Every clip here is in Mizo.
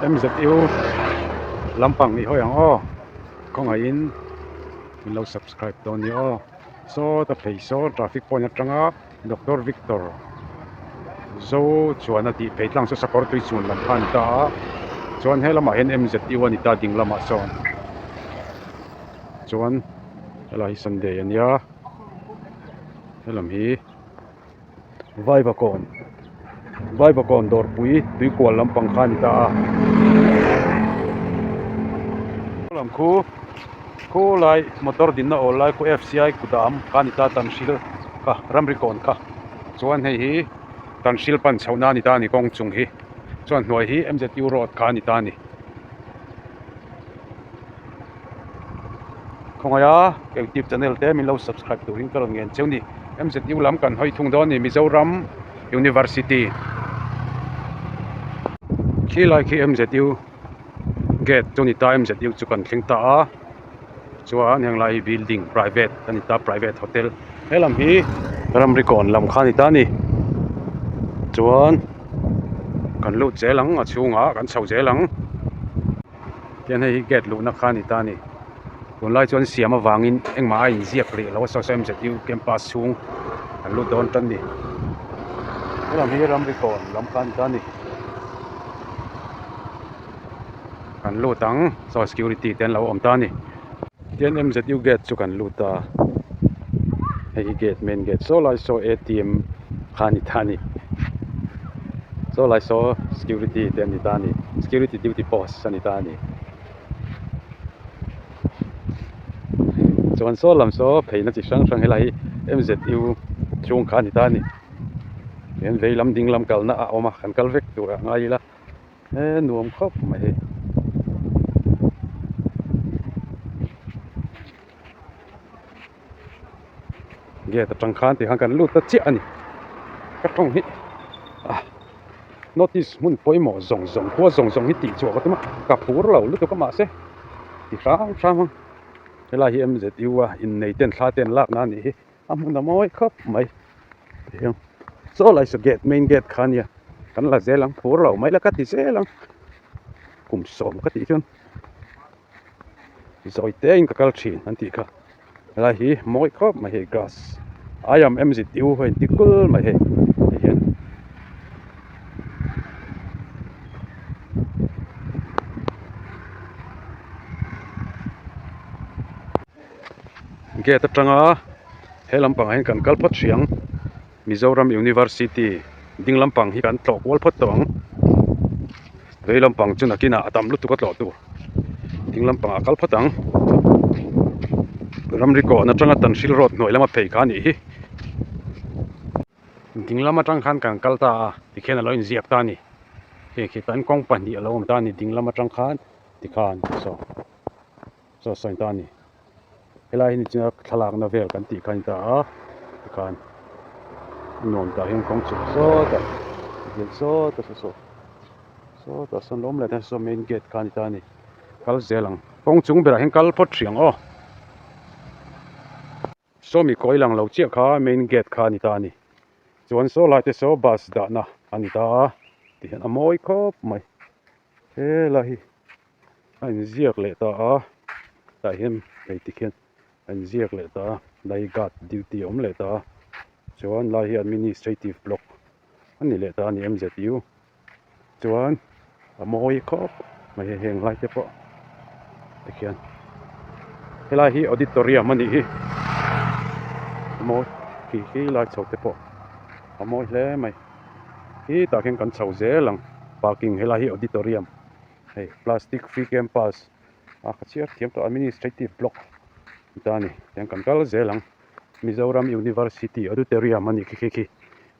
MZU lampang i hawi ang aw khawngaihin min lo subscribe dawn nia aw sawta phei sawn traffic point atanga Doctor Victor Zo chuan a tih phei tlang chu sakawr tui chhun lam kha a ni ta a chuan he lamah hian MZU a ni ta ding lamah sawn chuan helai hi Sunday a nia helam hi. Vaivakawn Vaivakawn dawrpui tuikual lampang kha a ni ta a lam khu khu lai motor dinna awl lai khu F C I kut a awm kha a ni ta tanhril kha ramri kawn kha chuan hei hi tanhril pan chhohna a ni ta a ni kawng chung hi chuan hnuai hi M Z U road kha a ni ta a ni. Khawngaih a youtube channel te min lo subscribe turin ka rawn ngen cheu ni M_Z_U lam kan hawi thung dawn a ni Mizoram University khi lai khi M_Z_U gate chu a ni ta M_Z_U chu kan thleng ta a chuan heng lai hi building private a ni ta private hotel helam hi ramri kawn lam kha a ni ta a ni chuan kan lut zel ang a chhungah kan chho zel ang. Tihian hei hi gate luhna kha a ni ta a ni tunlai chuan siam avangin engmah a inziak rih lo a saw saw M_Z_U campus chhung an lut dawn tan a ni helam hi ramri kawn lam kha a ni ta a ni kan lut ang saw security te an lo awm ta a ni tihian M_Z_U gate chu kan lut a hei hi gate main gate saw lai saw A_T_M kha a ni ta a ni. Saw lai saw security te an ni ta a ni security duty post a ni ta a ni chuan saw lam saw pheina chi hrang hrang helai hi M_Z_U chhung kha a ni ta a ni hian vei lam ding lam kalna a awm a kan kal vek tur ah ngai ila he nuam khawp mai hei. Gate atang khan tikhan kan lut ta chiah a ni ka tawng hi ah notice hmun pawimawh zawng zawng khua zawng zawng hi tih chhuah ka tum a ka phur lo lutuk a mahse ti hrang hrang ang helai hi M_Z_U a innei ten thla ten lakna a nih hi a hmun a mawi khawp mai tihian saw lai saw gate main gate kha ania kan la zel ang phur lo mai la ka ti zel ang kum sawm ka tih chuan. Zawi te in ka kal thin an tih kha helai hi mawi khawp mai hei grass I am M_Z_U a inti kul mai hei ti hian gate atanga he lampangah hian kan kal phawt hrih ang. Mizoram University ding lampang hi kan tlawh kual phawt tawh ang vei lampang chu nakinah a tam lutuk a tlawh tur ding lampangah a kal phawt ang ramri kawn atanga tanhril road hnuai lama phei kha a nih hi ding lam atang khan kan kal ta a tikhian a lo inziak ta a ni hei khi tan kawng pahnih a lo awm ta a ni ding lam atang khan tikhan saw saw sawi ta a ni. Helai hi nichina thlalakna vel kan tih kha a ni ta a tikhan a nuam tah hian kawng chhuk sawtah tihian sawtah saw saw sawtah sawn lawm leh ta saw main gate kha a ni ta a ni kal zel ang kawng chung berah hian kal phawt hrih ang aw saw mi kawi lang lo chiah kha main gate kha a ni ta a ni chuan saw lai te saw bus dahna a ni ta a tihian a mawi khawp mai helai hi. A inziak leh ta a tah hian hei tikhian a inziak leh ta a lai guard duty a awm leh ta a chuan lai hi administrative block a ni leh ta a ni M_Z_U chuan a mawi khawp mai hei heng lai te pawh tikhian helai hi auditorium a nih hi a mawi khi khi lai chho te pawh a mawi hle mai khi tah khian kan chho zel ang parking helai hi auditorium. Hei plastic free campus a ka chhiar thiam tawh administrative block ni ta a ni tiang kan kal zel ang Mizoram University auditorium a nih khi khi khi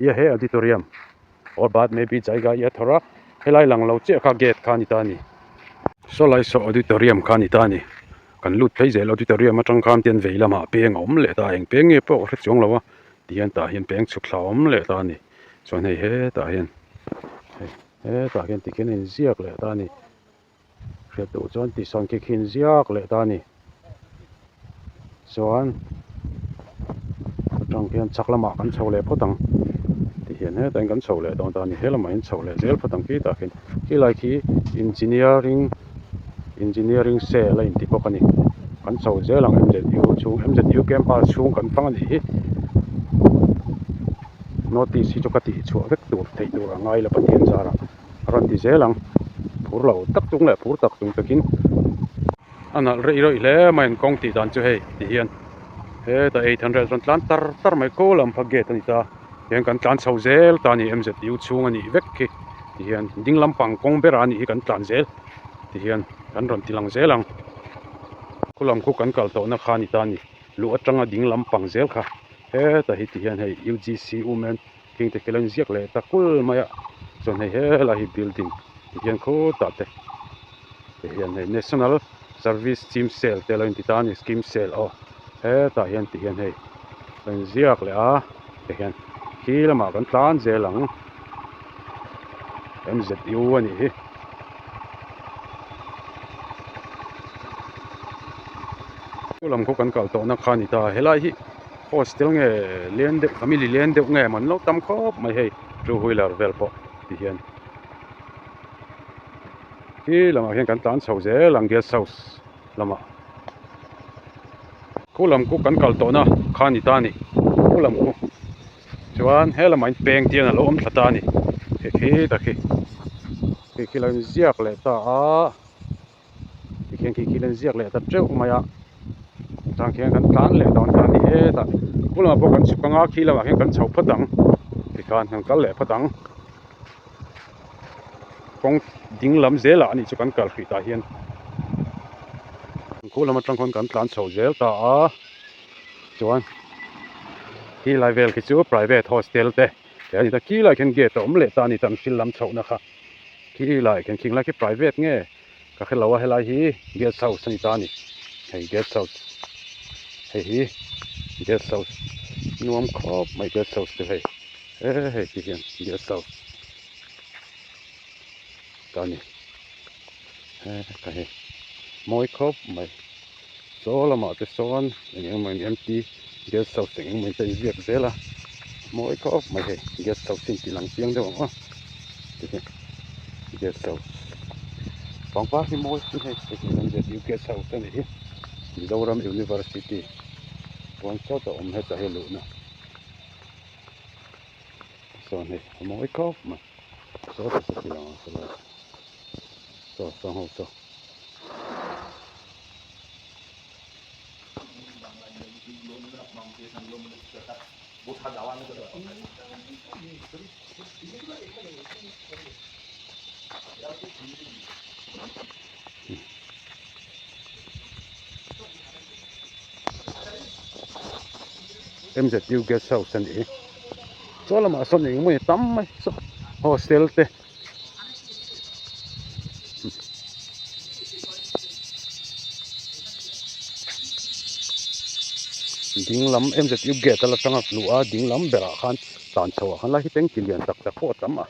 ia he auditorium aur baad me bhi jaiga ia thawr a helai lang lo chiah kha gate kha a ni ta a ni saw lai saw auditorium kha a ni ta a ni kan lut phei zel auditorium atang khan tian vei lamah peng a awm leh ta eng peng nge pawh ka hre chuang lo a tihian tah hian peng chhuk thla a awm leh ta a ni chuan hei hetah hian hei. Hetah hian tikhian a inziak leh ta a ni. Hriat duh chuan tisawn khi khi inziak leh ta a ni. Chuan atang khian chhak lamah kan chho leh phawt ang. Tihian hetah hian kan chho leh dawn ta a ni. He lamah hian chho leh zel phawt ang khitah khian. Khilai khi engineering engineering cell a inti bawk a ni. Kan chho zel ang M_Z_U chhung M_Z_U campus chhung kan fang a nih hi. Notice hi chu ka tih chhuah vek tur theih tur a ngai la Pathian zarah a rawn ti zel ang. Phur lo tak chung leh phur tak chung takin a nalh rei rawih hle mai an kawng tih dan chu hei ti hian hetah 800 rawn tlan tar tar mai khaw lam kha gate a ni ta tihian kan tlan chho zel ta a ni M_Z_U chhung a nih vek khi tihian ding lampang kawng berah a nih hi kan tlan zel tihian kan rawn ti lang zel ang khu lam khu kan kal tawhna kha a ni ta a ni luh atanga ding lampang zel kha hetah hi tihian hei U_G_C women thing te khi lo inziak leh ta kul mai a chuan hei helai hi building tihian khutah te tihian hei national service scheme cell te alo inti ta a ni scheme cell aw hetah hian tihian hei a inziak leh a tihian khi lamah kan tlan zel ang M_Z_U a nih hi. Chu lam khu kan kal tawhna kha a ni ta helai hi hostel nge leng deuh family leng deuh nge maw an lo tam khawp mai hei two wheeler vel pawh tihian. Khi lamah hian kan tlan chho zel ang guest house lamah khu lam khu kan kal tawhna kha a ni ta a ni khu lam khu chuan he lamah hian peng te hian a lo awm thla ta a ni khi khi ta khi khi khi lo inziak leh ta a tikhian khi khi lo inziak leh ta teuh mai a chang khian kan tlan leh dawn ta a ni hetah khu lamah pawh kan chhuk anga khi lamah khian kan chho phawt ang tikhan kan kal leh phawt ang. Kawng ding lam zelah a nih chu kan kal hrih tah hian khu lam atang khawn kan tlan chho zel ta a chuan khi lai vel khi chu private hostel te te a ni ta khi lai khian gate a awm leh ta a ni tan thil lam chhohna kha khi lai khian khing lai khi private nge ka hre lo a helai hi guest house a ni ta a ni hei guest house hei hi guest house nuam khawp mai guest house chu hei he hei ti hian guest house ta a ni he ka hei mawi khawp mai saw lamah te sawn eng eng emaw empty guest house eng eng emaw te a inziak zel a mawi khawp mai hei guest house hi inti lang chiang deuh ang aw ti hian. Guest house pangpar hi mawi hi hei hei hi MZU guest house a nih hi Mizoram University chuan sawtah a awm hetah hi luhna sawn hei a mawi khawp mai sawtah saw ti lang ang sawlai saw saw ho saw. MZU guest house a nih hi chaw lamah sawn eng emaw ni tam mai saw hostel te ding lam MZU gate a la tanga luh a ding lam berah khan tlan chho ah khan lai hi tanky lian tak tak pawh a tam a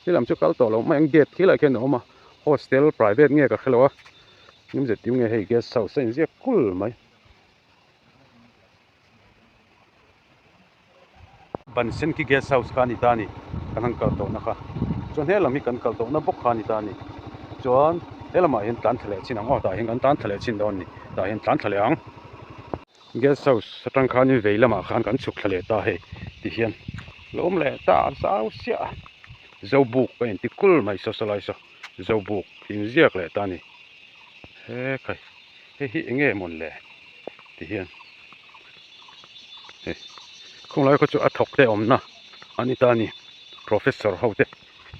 he lam chu kal tawh loh mai ang gate khi lai khian a awm a hostel private nge ka hrelo a MZU nge hei guest house a inziak kul mai. Ban sen khi guest house kha a ni ta a ni kan han kal tawhna kha chuan he lam hi kan kal tawhna bawk kha a ni ta a ni chuan he lamah hian tlan thla leh chin ang aw tah hian kan tlan thla leh chin dawn a ni tah hian tlan thla leh ang guest house atang khanin vei lamah khan kan chhuk thla leh ta hei ti hian lo awm leh ta a zau chiah a zobuk a inti kul mai saw saw lai saw zobuk inziak leh ta a ni he khai hei hi eng nge mawn le ti hian hei khawng lai khaw chu a thawk te awmna a ni ta a ni professor ho te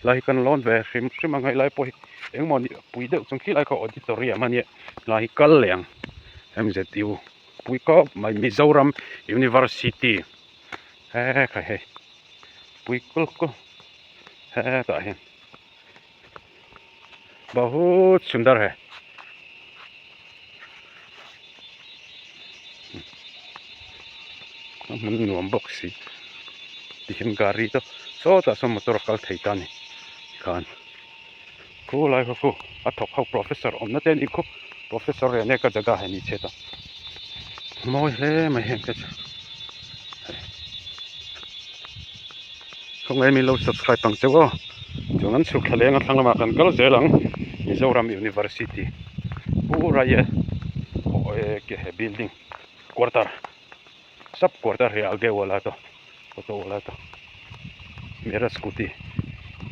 lai hi kan lawn ve hrim hrim ang hei lai pawh hi engmaw ni pui deuh chung khi lai khaw auditorium a nia lai hi kal leh ang M_Z_U pui khawp mai Mizoram University he khai hei pui kul kul hetah hian. Bahut sundar hai a hmun nuam bawk si tihian gari te sawtah sawn motor a kal thei ta a ni tikhan khulai kha khu a thawk ho professor awmna te a nih khu professor rehne ka jaga hai ni chhet a mawi hle mai heng te chu hei khawngaih min lo subscribe ang cheu aw. Chuan an chhuk thla leng a thlang lamah kan kal zel ang Mizoram University Pu Raia he building quarter sub quarter hi aage wala to auto wala to mera scooty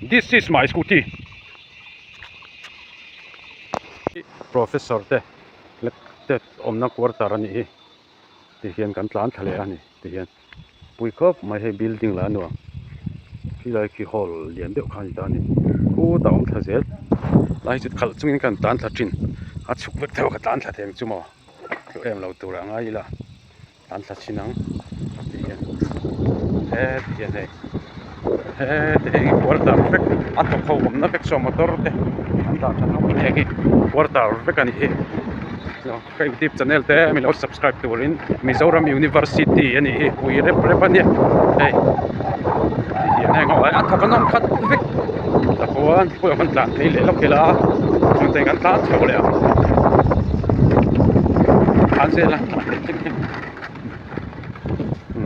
this is my scooty professor te te awmna quarter a nih hi ti hian kan tlan thla leh a ni ti hian pui khawp mai hei building lah a nuam khilai khi hall lian deuh kha a ni ta a ni khutah a awm thla zel lai chu khalh chungin kan tlan thla thin a chhuk vek theuh a ka tlan thla thei ang chu maw tlu em lo tur ah ngai ila tlan thla chhin ang ti hian heti hian hei heti hei quarter vek a thawk ho awmna vek saw motor te an dah tha hlawm mai heng hi quarter vek a nih hi. Ka youtube channel te mi lo subscribe turin Mizoram University a nih hi pui rep rep a nia hei ti hian heng ho a thawk an awm khat vek takhuan pawh kan tlan phei leh lawk ila chuan te kan tlan chho leh ang tlan zel a tlan leh thleng thleng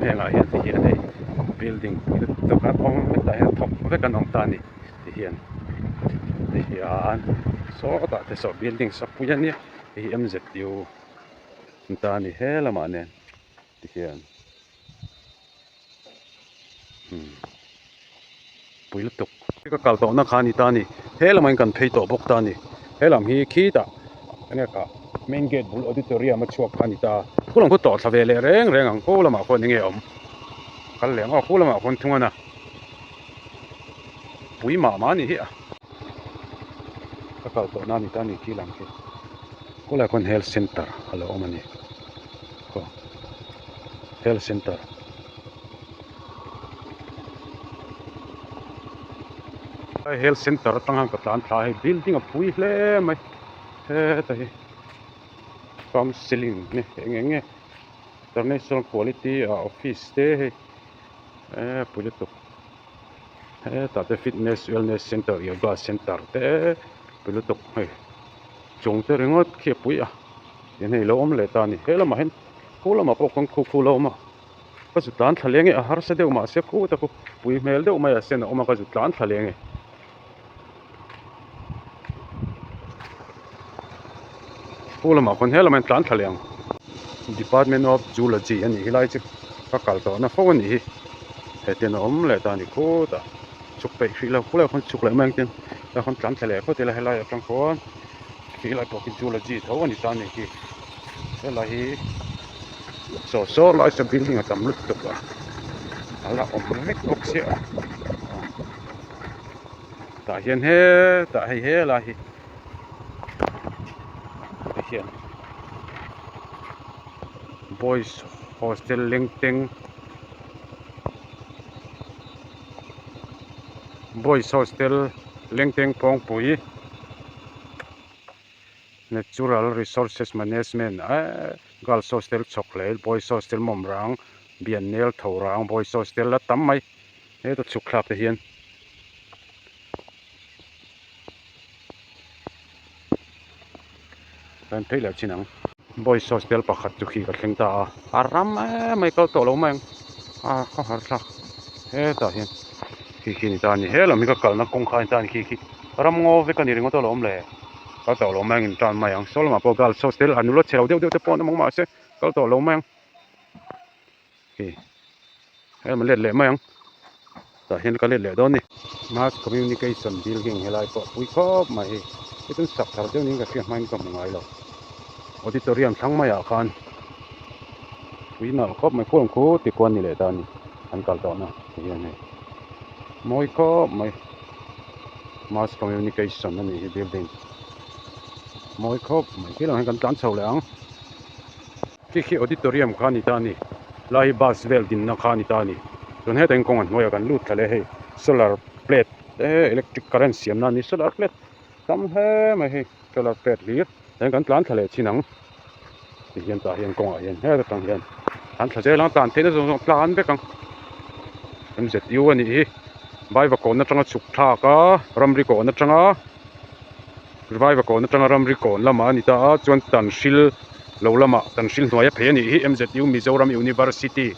hengah hian ti hian hei building pui lutuk a awm vek tah hian thawk vek an awm ta a ni ti hian ti hian sawtah te saw building sak pui a nia. Hei hi MZU an ta a ni he lamah nen ti hian umm pui lutuk ka kal tawhna kha a ni ta a ni he lamah hian kan phei tawh bawk ta a ni he lam hi khitah enge kah main gate bul auditorium a chhuak kha a ni ta a khu lam khu tawh thla ve leh reng reng ang khu lamah khuan enge awm kal leh ang aw khu lamah khuan thung a na pui mah mah a ni hi a. Ka kal tawh na a ni ta a ni khi lang khi khawlai khuan health center a lo awm a ni khaw health center hei health center atang hian ka tlan thla a hei building a pui hle mai heta hi counselling nge eng eng nge international quality ah office te hei eee pui lutuk. Hetah te fitness wellness center yoga center te pe lutuk hei chung te ringawt khi a pui a tin hei lo awm leh ta a ni he lamah hian khu lamah pawh khawn khu khu lo awm a ka zu tlan thla leng e a harsa deuh mahse khu te khu pui hmel deuh mai a sen a awm a ka zu tlan thla leng e. Khu lamah khawn he lamah hian tlan thla leh ang department of zoology a nih hi lai chu ka kal tawh na fo a nih hi hetiang a awm leh ta a ni khutah chhuk peih hrih lo khulaiah khawn chhuk leh mai ang tin tah khawn tlan thla leh phawt ila helai atang khawn khi lai pawh khi zoology tho a ni ta a ni khi helai hi saw saw lai saw building a tam lutuk a a la awm vek bawk sia tah hian hetah hei helai hi tihian boys hostel lengteng boys hostel lengteng pawngpui natural resources management eee girls hostel chhawk hle boys hostel mawmrang biannel tho rang boys hostel la tam mai heta chhuk thlak te hian. Kan phei leh chin ang. Boys hostel pakhat chu khi ka thleng ta a, a ram em mai kal tawh lo mai ang a ka harh thlak hetah hian khi khi a ni ta a ni he lam hi ka kalna kawng kha a ni ta a ni khi khi ram ngaw vek a ni ringawt alawm le kal tawh lo mai ang in tan mai ang saw lamah pawh girls hostel a nula chhe lo deuh deuh te pawh an awm ang mahse kal tawh lo mai ang khi hemi let leh mai ang tah hian ka let leh dawn a ni mass communication building helai pawh pui khawp mai hi hei chuan sak thar deuh niin ka hria hmain ka hmu ngai lo auditorium thlang maiah khan pui nalh khawp mai khuang khu ti khuan ni leh ta a ni an kal tawhna ti hian hei mawi khawp mai mass communication a nih hi building mawi khawp mai khi lang hian kan tlan chho leh ang. Khi khi auditorium kha a ni ta a ni lai hi bus vel dinna kha a ni ta a ni chuan hetah hian kawng a hnuaiah kan lut thla leh hei solar plate te electric current siamna a ni solar plate tam hle mai hei solar plate hlir tihian kan tlan thla leh chin ang tihian tah hian kawngah hian heta tang hian tlan thla zel ang tlan theihna zawng zawng tlan vek ang M_Z_U a nih hi Vaivakawn atanga chhuk thlak a ramri kawn atanga Vaivakawn atanga ramri kawn lamah a ni ta a chuan Tanhril lo lamah Tanhril hnuaia phei a nih hi M_Z_U Mizoram University.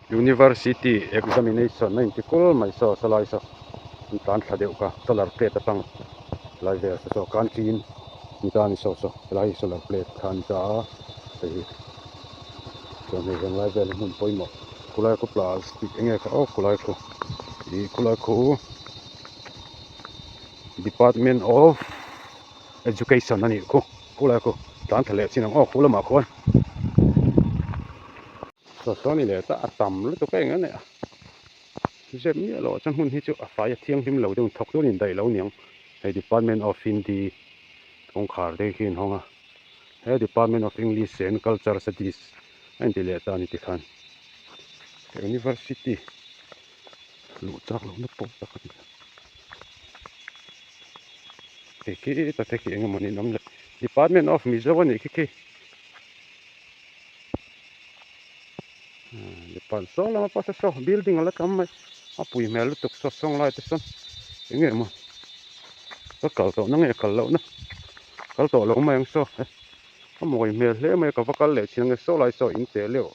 University examination a inti kul mai saw saw lai saw an tlan thla deuh kha solar plate atang lai vel saw saw canteen ni ta a ni saw saw helai hi solar plate kha a ni ta a hei hi chuan hei henglai vel hi hmun pawimawh khulai khu plastic eng nge kha aw khulai khu ih khulai khu department of education a nih khu khulai khu tlan thla leh chin ang aw khu lamah khuan. Saw saw ni leh ta a tam lutuk a eng a nia zep miah loh chuan hmun hi chu a fai a thianghlim lo deuh thawk dawn indaih lo niang hei department of hindi kawngkhar te khi an hawng a he department of english and culture studies a inti leh ta a ni tikhan university luh chak lohna pawh tak a ni hei khi ta te khi eng emaw ni an awm le department of mizo a nih khi khi. Depan saw lama pawh saw saw building a la tam mai a pui hmel lutuk saw sawng lai te sawn eng nge maw ka kal tawh na nge kal loh na kal tawh lo mai ang saw e a mawi hmel hle mai a ka va kal leh thin ang e saw lai saw in teh leuh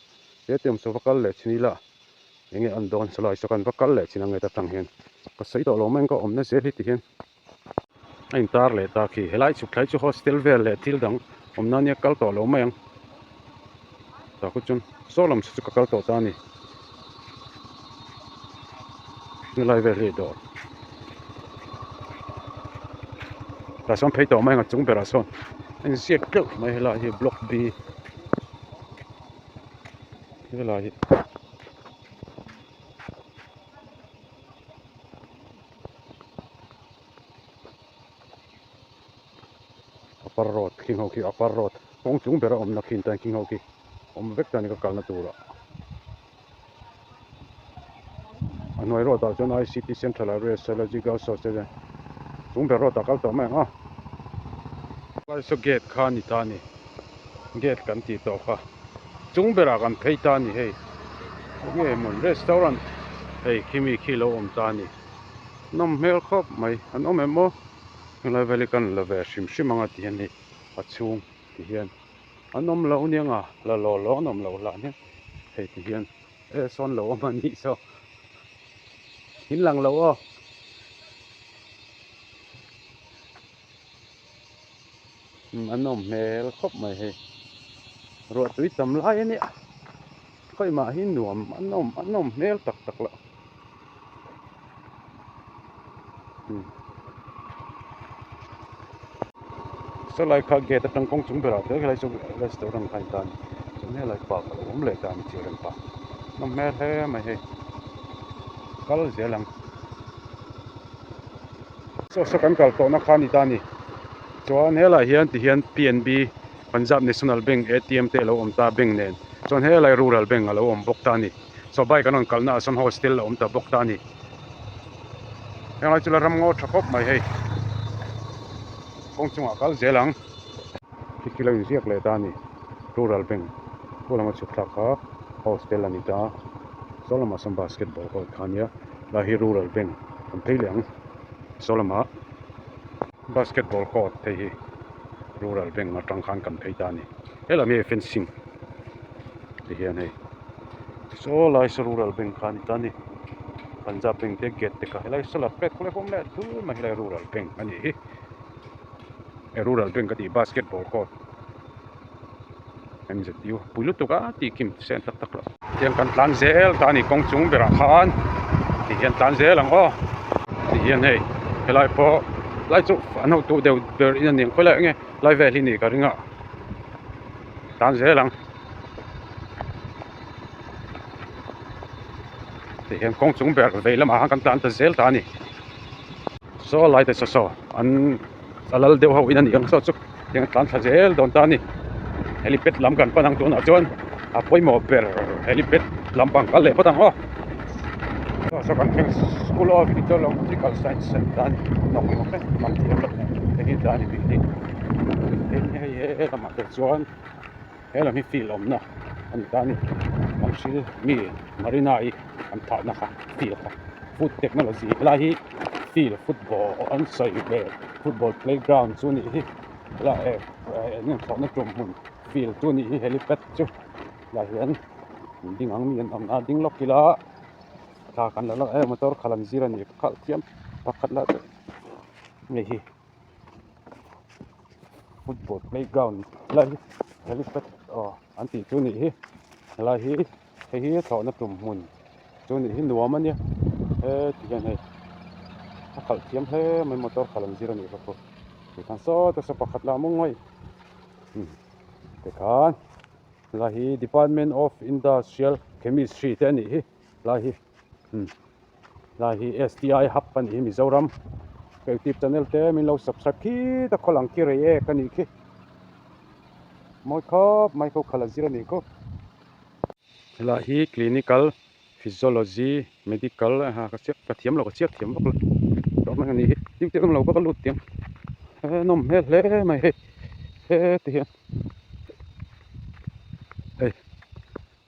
he tiang saw va kal leh thin ila eng nge an dawn saw lai saw kan va kal leh thin ang e ta tang hian ka sawi tawh lo mai ang ka awmna zel hi ti hian. A intar leh ta khi helai chhuk thlai chu hostel vel leh thil dang awm nan nia kal tawh lo mai ang tah khu chuan saw lam chu ka kal tawh ta a ni helai vel hi dawr tah sawn phei tawh mai ang a chung berah sawn a inziak teuh mai helai hi block B helai hi. Upper road khing ho khi upper road kawng chung ber a awmna khi tan khing ho khi awm vek tan ka kalna turah a hnuai road ah chuan I C T central area sociology girls hostel te chung ber road ah kal tawh mai ang a lai saw gate kha a ni ta a ni gate kan tih tawh kha chung berah kan phei ta a ni hei enge mawn restaurant hei khimi khi lo awm ta a ni. Nawm hmel khawp mai an awm em aw helai vel hi kan la ve hrim hrim ang a ti hian hei a chhung ti hian an awm lo aniang a la law law an awm loh hlan hian hei ti hian e sawn lo awm a nih saw in lang lo aw. An awm hmel khawp mai hei ruah tui tam lai a nia khawi mah hi nuam an awm an awm hmel tak tak loh sawlai kha gate atang kawng chung berah te helai chu restaurant kha a ni ta a ni chuan helai park a lo awm leh ta a ni children park nawm hmel hle mai hei kal zel ang. Saw saw kan kal tawhna kha a ni ta a ni chuan helaiah hian ti hian P N B Punjab National Bank A T M te a lo awm ta a bank nen chuan helai Rural Bank a lo awm bawk ta a ni saw bike an rawn kalna ah sawn hostel a awm ta bawk ta a ni henglai chu la ram ngaw tha khawp mai hei kawng chungah kal zel ang khi khi lo inziak leh ta a ni Rural Bank khu lama chhuk thlak kha hostel a ni ta saw lamah sawn basketball court kha a nia. Lai hi rural bank kan phei leh ang saw lamah basketball court te hi rural bank atang khan kan phei ta a ni helam hi fencing ti hian hei saw lai saw rural bank kha a ni ta a ni punjab bank te gate te kha helai solar plate khawlai pawh a awm leh dul mai helai rural bank a nih hi rural bank a tih basketball court. MZU pui lutuk a tih kim sen tak tak loh tiang kan tlan zel ta a ni kawng chung berah khan ti hian tlan zel ang aw ti hian hei helai pawh lai chu an hotu deuh ber in a ni ang khawilai enge lai vel hi ni ka ring a tlan zel ang ti hian kawng chung ber vei lamah khan kan tlan ta zel ta a ni saw lai te saw saw an a lal deuh ho in a ni ang saw chu. Tiang tlan thla zel dawn ta a ni helipad lam kan pan ang tunah chuan a pawimawh ber helipad lampang kal leh phawt ang aw saw kan thleng school of meteorological science center a ni nawk nawk e lam thiam loh nen hei hi tlai a ni building tin hei he lamah te chuan he lam hi field awmna a ni ta a ni kan hril mi marina i an thahna kha field kha food technology helai hi field football an sawi ve football playground chu a nih hi helai eh eng nge thlawhna tum hmun field chu a nih hi helipad chu lah hian. Ding ang mi an awm a ding lawk ila thla kan la lawk e motor khalh an zir a ni khalh thiam pakhat lah chu hei hi football playground lai hi helipad aw an tih chu nih hi helai hi hei hi thlawhna tum hmun chu nih hi nuam a nia heti hian hei a khalh thiam hle mai motor khalh an zir a nih kha pawh tikhan sawta saw pakhat lah a mawng ngawih tikhan. Helai hi Department of Industrial Chemistry te a nih hi helai hi umm helai hi STI hub a nih hi Mizoram ka youtube channel te min lo subscribe khit a khaw lang khi rei ek a nih khi mawi khawp mai kho khalh a zir a nih khaw helai hi clinical physiology medical ha ka chiak ka thiam lo ka chiak thiam vak lo tawh mai a nih hi duty awm lo bawk a lut tiang he nawm hmel hle mai hei heti hian. Hei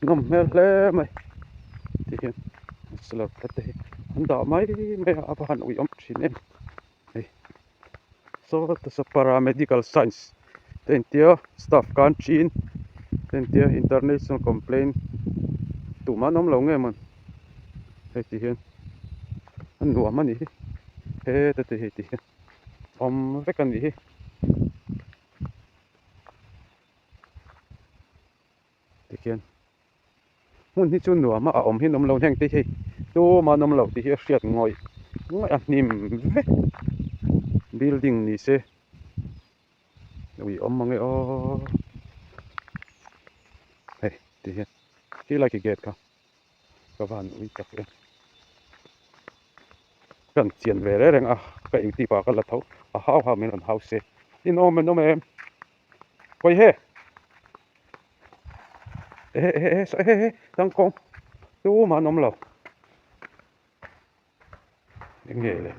nawm hmel hle mai ti hian solar plate te hi an dah mai mai a a va han uiawm thin em hei saw ta paramedical science te intia staff khan chin te intia international complaint tumah an awm lo nge mawn hei ti hian a nuam a nih hi heta te hei ti hian awm vek a nih hi. Tikhian hmun hi chu nuam a a awm hi an awm lo heng te hi tumah an awm lo tih hi a hriat ngawih ngawih a hnim vek building ni se ui awm mang e aw hei ti hian khi lai khi gate kha ka van ui tak em ka han chian ve reng reng a ka youtube ah ka la tho a hau hau min rawn hau se in awm an awm em hawi he ehe ehe ehe saw ehe ehe tangkawng tumah an awm lo eng nge le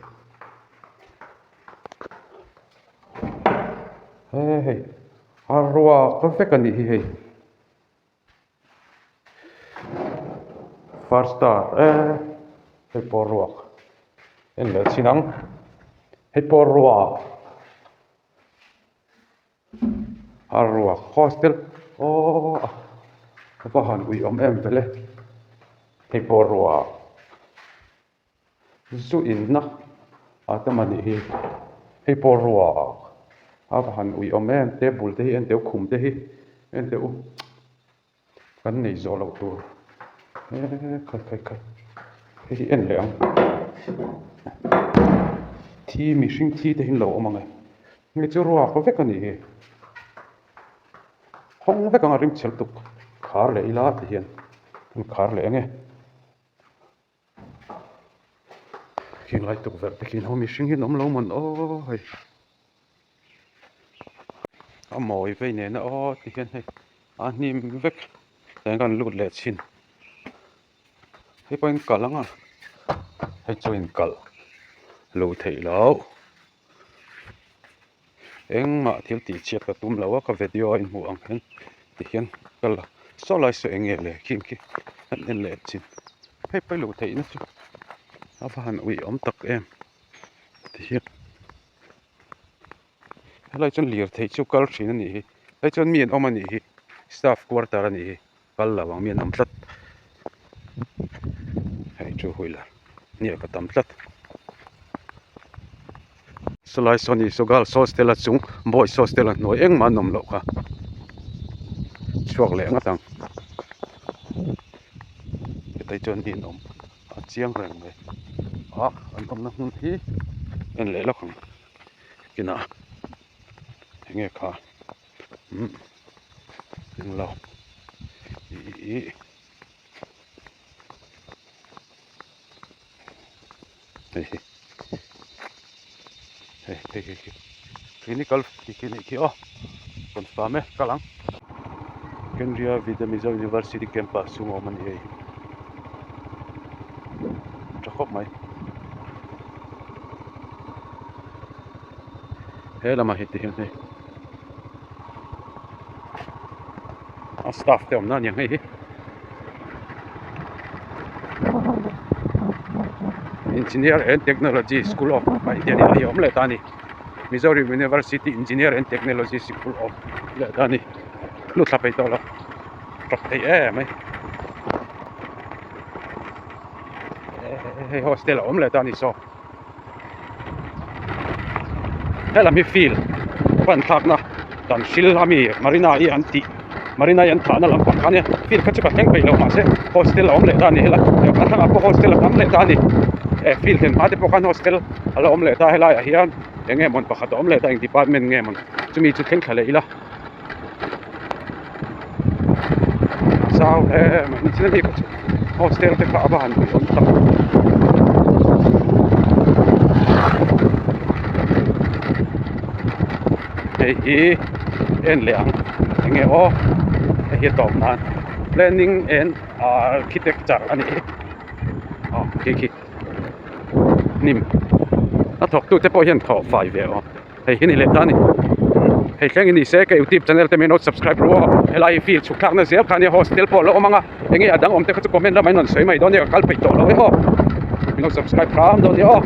he hei a ruak vek a nih hi hei. First star e hei pawh ruak en leh chin ang hei pawh ruak a ruak hostel aww a va han ui awm em vele hei pawh ruak zu inna a tam a nih hi hei pawh ruak a va han ui awm em table te hi en teh u khum te hi en teh u kan nei zawh loh tur eee khai khai khai hei hi en leh ang thi mihring thi te hi an lo awm ang e hei chu ruak vek a nih hi hawng vek ang a rim chhe lutuk khar leh ila ti hian an khar leh ang e. Khing lai tukverh te khi ho mihring hi an awm lo mawn aw hei a mawi vei nena aw ti hian hei a hnim vek tiang kan lut leh thin hei pawhin kalh ang a hei chu inkalh luh theih loh engmah thil tih chhiat ka tum lo a ka video a inhmuh ang hian tihian ka la saw lai saw eng nge le khing khi an en leh chin hei pawh luh theihna chu a va han ui awm tak em tihian helai chuan lirthei chu kal thin a nih hi helai chuan mi an awm a nih hi staff quarter a nih hi kal lo ang mi an awm tlat hei two wheeler hniak a tam tlat sawlai saw ni saw girls hostel a chung boys hostel a hnuai engmah an awm loh kha chhuak leh nghat ang hetah chuan mi an awm a chiang reng mai ah an awmna hmun hi en leh lawk ang kinah enge kha. Umm englo ih hei hi hei hei hei hi clinical tih khi anih khi aw confirm e kal ang Kendriya Vidya Mizo University campus chhung a awm a ni hei tha khawp mai he lamah hi ti hian hei a staff te awmna a ni ang hei hi engineer and technology school of ah hian hei a awm leh ta a ni Mizoram university engineer and technology school of leh ta a ni lut thla peih tawh lo tawp thei em mai. Hei hostel a awm leh ta a ni saw. Helam hi field pan thlakna dan hril ami Marina hi an tih Marina hi an thahna lampang kha ania field kha chu ka thleng peih lo mahse hostel a awm leh ta a ni helai a thlangah pawh hostel a tam leh ta a ni eh field thlen hma te pawh khan hostel a la awm leh ta helaiah hian eng nge mawn pakhat a awm leh ta eng department nge mawn chumi chu thleng thla leh ila. Zau hle mai ni chin a ni kha chu hostel te kha a va han pui awm tak hei hi en leh ang enge aw hei hi a tawp nan planning and architecture a ni aw khi khi hnim a thawk tu te pawh hian thawh fai ve aw. Hei hi ni leh ta a ni. Hei thleng in ni se ka youtube channel te min lo subscribe ru aw. Helai hi field chhuk thlakna zel kha ania hostel pawh a lo awm ang a. Enge a dang awm te kha chu comment lamah in rawn sawi mai dawn nia ka kal peih tawh lo e aw. Min lo subscribe hram dawn nia aw.